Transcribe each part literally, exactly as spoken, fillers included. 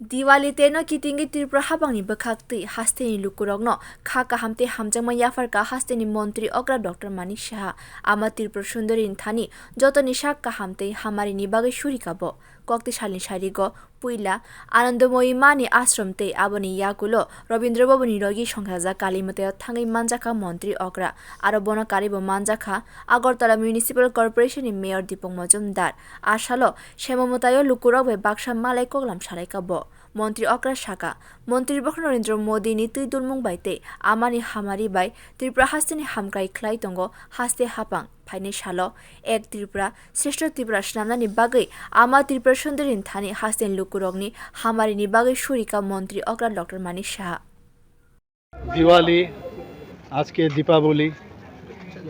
Diwali tei no kitingwi Tripura habangni bwkhaktwi hasteni lukurokno kha kaham tei hamjakma yapharkha hasteni montri okra Doctor Manik Saha. Ama Tripura Sundori ni thani jotoni sak kaham tei hamarini bagwi surikha bo. Kokti salni sarigo puila Anandamoyi mani ashram tei aboni yakulo Rabindra Bhavanni logi songkhajak Kali Matayao thangwi manjakha montri okra, aro bono karwibo manjakha Agartala Municipal Corporation ni Mayor Deepak Majumdar. A salo Shema Matayo lukurok bai baksa malai koklam salaikha bo. Montri okra saka, Montri bokha Narendra Modi ni twi dulmung bai tei amani hamari bai Tripura hasteni hamkrai khlai tongo haste hapang. Phainai salo Ek Tripura, Shrestho Tripura swnamnani bagwi ama Tripura Sundori ni thani hasteni lukurokni hamarini bagwi surikha montri okra Doctor Manik Saha. Diwali, আজকে দীপাবলি,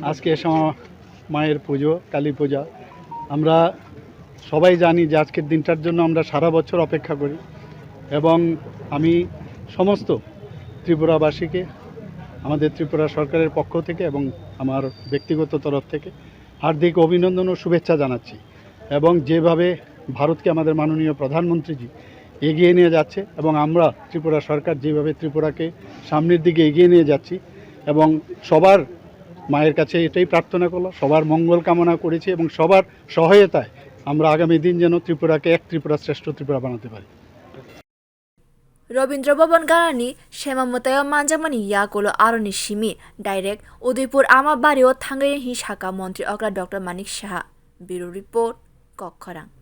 আজকে শ্যামা মায়ের পুজো, কালী পূজা। আমরা সবাই জানি যে আজকের দিনটার জন্য আমরা সারা বছর অপেক্ষা করি এবং আমি সমস্ত ত্রিপুরাবাসীকে আমাদের ত্রিপুরা সরকারের পক্ষ থেকে এবং আমার ব্যক্তিগত তরফ থেকে হার্দিক অভিনন্দন ও শুভেচ্ছা জানাচ্ছি এবং যেভাবে ভারতকে আমাদের মাননীয় প্রধানমন্ত্রীজি এগিয়ে নিয়ে যাচ্ছে এবং আমরা ত্রিপুরা সরকার যেভাবে ত্রিপুরাকে সামনের দিকে এগিয়ে নিয়ে যাচ্ছি এবং সবার মায়ের কাছে এটাই প্রার্থনা করলো, সবার মঙ্গল কামনা করেছি এবং সবার সহায়তায় আমরা আগামী দিন যেন ত্রিপুরাকে এক ত্রিপুরা শ্রেষ্ঠ ত্রিপুরা বানাতে পারি। Rabindra Bhavan ganani Shema Matayo manjakmani yakulo aroni simi direct Udaipur ama bario thangwi hi saka montri okra Doctor Manik Saha. Bureau Report, Kokkhorang.